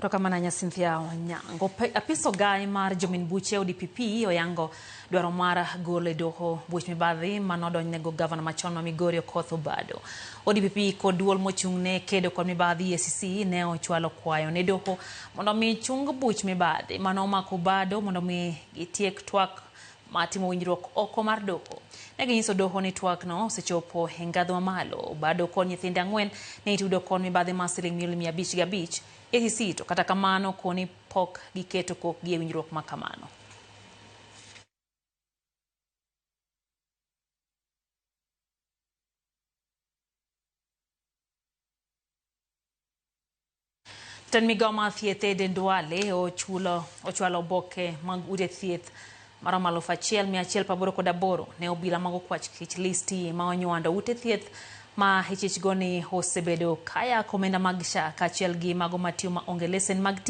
Erokamano ahinya Cynthia Onyango. Apis ogai mar jomin buche ODPP oyango dwaro mar golo e doho buch mibadhi manodonjnego gavana machon ma Migori Okoth Obado. ODPP kod duol mochung' ne kedo kod mibadhi EACC ne ochwalo kwayo ne doho mondo mi chung buch mibadhi manomako Obado mondo mi gitiek twak mar timo winjruok oko mar doho. Ne ginyiso doho ni twakno osechopo e ngadho mamalo. Obado kod nyithinde 4 ne itudo kod mibadhi mar siling milion 505. EACC to kata kamano koni pok giketo kokgi e winjruok ma kamano. Jatend migao mar thieth Aden Duale ochwalo oboke mag ute thieth maromo 1188 ne obila mag okwach kich listi ma onywando ute thieth ma ichich go ni osebedo kayako omenda mag SHA kaachiel gi mago matiyo ma onge lesen mag tich.